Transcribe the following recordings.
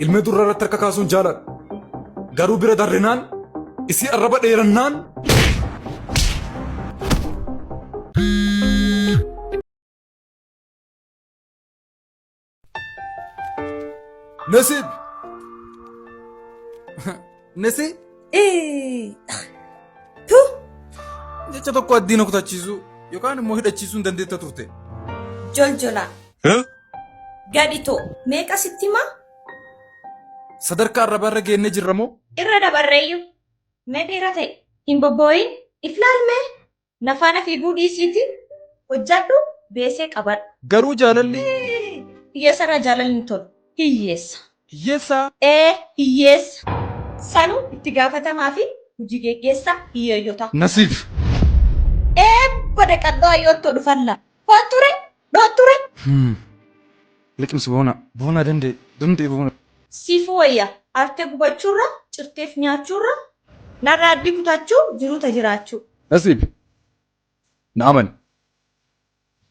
Ilmee durra irratti harka kaasuun jaaladha. Garuu bira darrinaan isii arraba dheerannaan Nasiib! Nasi Tu jecha tokko addii na kutachiisuu yookaan immoo hidhachiisuu hin dandeetta turte. Joljolaa. Gadhitoo. Meeqa sitti himaa? Sadarkaa arrabaa irra geennee jirra moo? Irra dabarreeyyu. Mee dhiira ta'e hin bobboo'in if laal mee na faana fiiguu dhiisiiti hojjadhu beesee qabadhu. Garuu jaalalli. Hiyyeessarraa jaalalli hin tolu. Hiyyeessa. Hiyyeessaa? Ee hiyyeessa. Sanuu itti gaafatamaa fi hojii geggeessaa hiyyeeyyotaa. Nasiif. Ee bada qadhoo ayyoottoo dhufalla. Kootture dhootture. Liqimsi boona. Boona danda'e. Danda'e boona. Siif wayya aartee gubachuurra, cirteef nyaachuurra, narraa abdii kutachuu, jiruu ta jiraachuu. Nasiib! Na amani.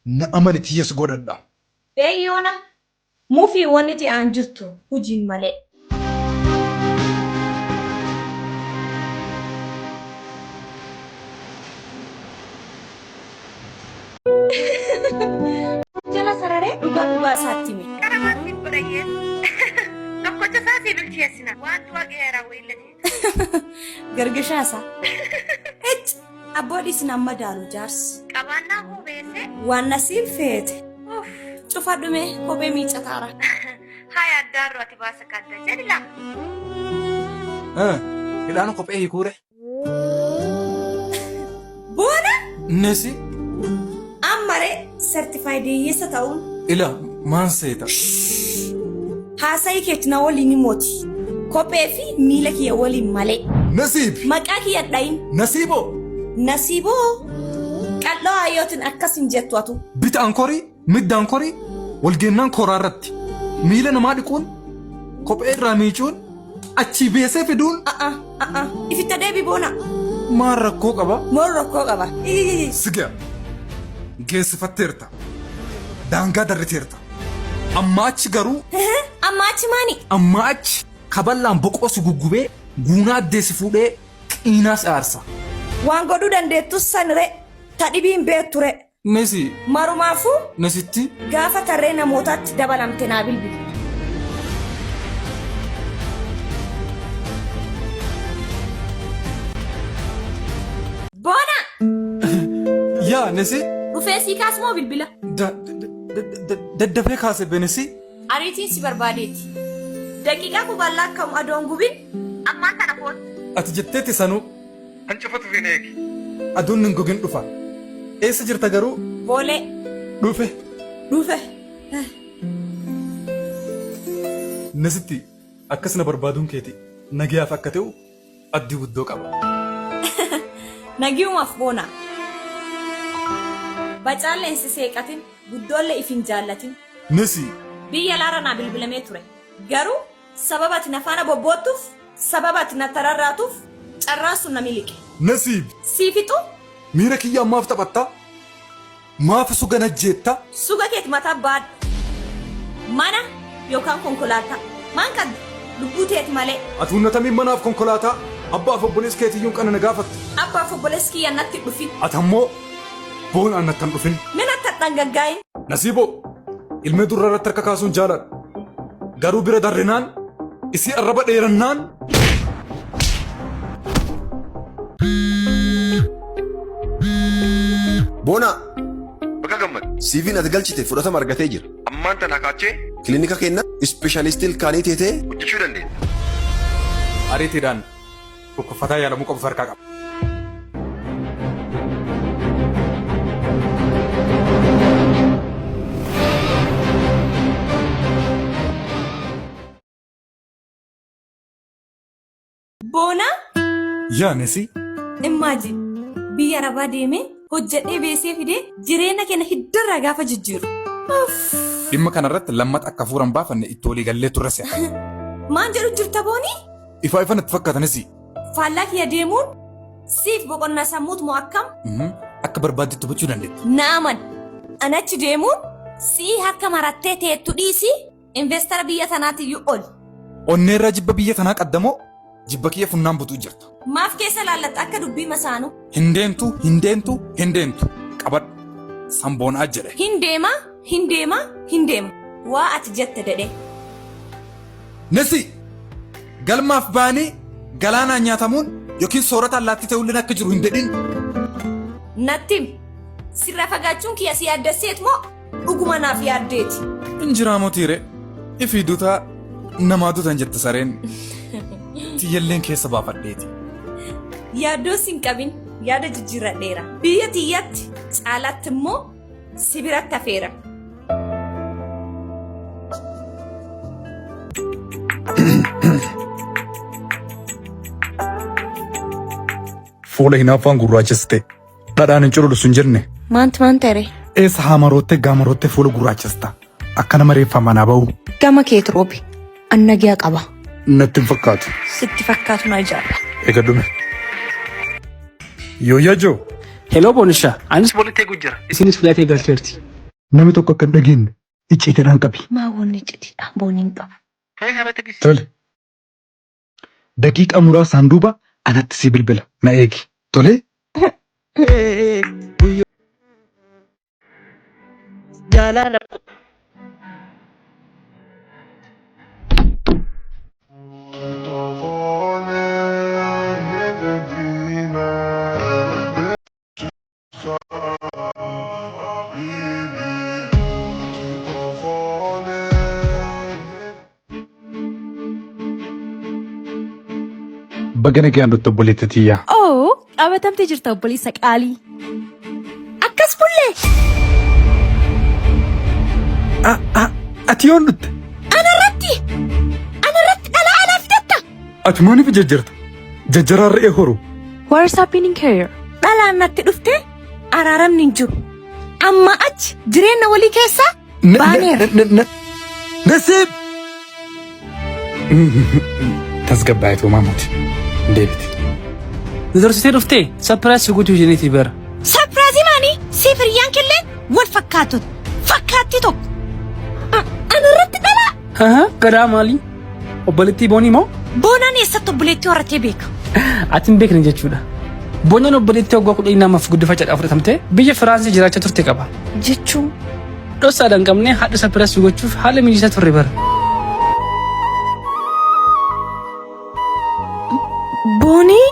Na amani tiyya si godhadha. Bee yoona mufii wonni te'aan jirtu hujiin malee. Jala sararee dhugaa dhugaa isaatti hime. Qara maal siif godha hiyyeessi? Tokkocha isaa sii bilcheessina. Waan du'a gaheera wayiilla teetu. Gargashaa isaa. Icc! Abboo dhiisi nan madaalu jaarsi. Qabaannaa hoo beesee? Waan nasiib feete. Uff! Cufadhu mee kophee miiccataara. Haaya addaarru ati baasa kadda jedhi laa. Hidhaan kophee hiikuure. Boona Nesi ammaree certified hiyyeessa ta'uun ila maan seeta. haasa'ii keetti na waliin ni mooti. Kophee fi miila kiyya waliin malee. Nasiib. Maqaa kiyya hin dhayin. Nasiiboo. Nasiiboo qal'oo hayyootiin akkas hin jettu atu. Bitaan korii middaan korii walgeennaan koraa irratti miila namaa dhiquun kophee irraa miicuun achii beesee fiduun A'a a'a ifitta deebi boona. maal rakkoo qaba? Mool rakkoo qaba. Iyyiyyii. Sigaa geessifatteerta. Daangaa darriteerta. Ammaa achi garuu Amma achi maani? ammaa achi kaballaan boqoo si guggubee guunaa addee si fuudhee qiinaa si aarsa. Waan godhuu dandeettus sanire ta dhibii hin beekture. Nesi. Marumaafuu Nesitti. gaafa tarree namootaatti dabalamte naa bilbili. Boona! Yaa Nesi. Dhufee sii kaas moo bilbila? Daddafee kaase Benesi. Ariitiin si barbaadeeti. Daqiiqaa qubaan laakkamu adoon gubin ammaan tana koottu. Ati jetteetti sanuu. Kan cufatu hin eegi. Aduun hin gogin dhufa. Eessa jirta garuu? Boolee. Dhufe. Dhufe. Nasitti akkas na barbaaduun keeti nagayaaf akka ta'u abdii guddoo qaba. Nagiyumaaf boona. Bacaallee hin siseeqatin, guddoolle if hin jaallatin. Nasi. Biyya alaarra naa bilbilamee ture. Garuu Sababa ati na faana bobboottuuf, sababa ati natti rarraatuuf, carraan sun na miliqe. Nasiib! Sii fixuu? Miira kiyyaan maaf taphatta? Maaf suga najjeetta? Suga keeti mataa baadhu. Mana yookaan konkolaataa. Maan qabda? Lubbuu teeti malee. Ati hunna tamiin manaaf konkolaataa abbaaf obboleessa keetiyyuu hin qanne na gaafatta? Abbaaf obboleessi kiyya natti hin dhufin. Ati ammoo boonaan natti hin dhufin. Mee natti hin dhangaggaa'in. Nasiiboo! Ilmee durra irratti harka kaasuun jaaladha. Garuu bira darrinaan isii arraba dheerannaan Boonaa! Baga gammadde. CV'n ati galchite fudhatama argatee jira. Ammaan tana kaachee Kilinika keenna ispeeshalistii ilkaanii teetee hojjechuu dandeetta. Ariitiidhaan dhukkubfataa yaalamuu qabu of harkaa qaba. Boonaa? Yaa Nesi. Imagine biyya arabaa deemee hojjedhee beesee fidee jireenya keenya hiddarraa gaafa jijjiiru. Uff. Dhimma kanarratti lammata akka hafuura hin baafanne itti walii gallee turre se'a. Maan jedhu jirta Boonii? Ifaa ifa natti fakkaata Nesi. Faallaa kiyya deemuun siif boqonnaa sammuut moo akkam? Akka barbaaddetti hubachuu dandeetta. Na amani. An achi deemuun sii harka marattee teettu dhiisii investara biyya tanaatiyyuu oli. Onneerraa jibba biyya tanaa qaddamoo jibba kiyya funnaan butuu jirta. Maaf keessa laallatta akka dubbii masaanuu? Hin deemtu, hin deemtu, hin deemtu. Qabadhu. Sanboonaa jedhe. Hin deema, hin deema, hin deema. Waa ati jette dedhee. Nasi! Galmaaf ba'anii galaanaan nyaatamuun yookiin soorata allaattii ta'ulleen akka jiru hin dedhin. Natti himi. Sirraa fagaachuun kiyya si yaaddesseet moo dhuguma naaf yaaddeeti? Hin jiraa motiire. Ifii dutaa namaa dutan jette sareen. Tiyyalleen keessa baafadheeti. Yaaddoo sin qabin yaada jijjiirradheera. Biyya tiyyatti caalaatti immoo si biratti hafeera. Fuula hinaaffaan gurraachessite. Dhadhaan hin cululusu hin jenne. Maanti maan ta'e? Eessa haamaroottee gaamaroottee fuula gurraachessita. Akka nama reeffa manaa ba'u. Gama keet roobi. An nagiyaa qaba. Natti hin fakkaatu. Sitti fakkaatu na ajaa'ibha. Egaa dhume. Yooyyaa joo. Hello Bonisha, anis Bonitti eegu jira. Isinis flight galteerti. Namni tokko akka hin dhageenye icciitiidhaan qabi. Maa wanni icciitiidha booniin hin qabu. Tole. Daqiiqaa muraasaan duuba anatti si bilbila. Na eegi. Tole. Jaalala. Baga nagaan dhufte obboleetti tiyyaa. Oo, qabatamtee jirta obboleessa qaalii. Akkas bullee! Ati yoon dhufte? Anarratti! Anarratti dhalaa alaa fidatta! Ati maaliif jajjarta? Jajjaraan re'ee horu. What is happening here? Dhalaan natti dhufte araaramni hin jiru. Amma achi jireenya walii keessaa baaneerra. Nasiib! Tasgabbaa'eetu maamuti. Deebiti. Nu dorsitee dhuftee sapiraayis si gochuu isheeniiti bara. Sarpiraazii maanii siif hiriyyaan killeen wal fakkaatota. Fakkaattii tokko. Anarratti dhalaa. Haha gadaa maali? Obboleettii Boonii moo? Boonaan eessatti obboleettii horatee beeka? Ati hin beekne jechuudha. Boonaan obboleettii waggaa kudhanii namaaf guddifachaadhaaf fudhatamtee biyya Firaansii jiraachaa turte qaba. Jechuun Dhossaadhaan qabnee haadha sapiraasii gochuuf haala mijeessaa turre bara. Boonii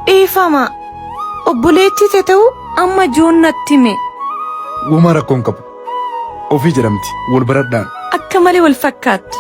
dhiifama obboleettii tee ta'uu amma joon natti hime. Womaa rakkoo hin qabu. Ofii jedhamti. Wal baradhaan. Akka malee wal fakkaattu.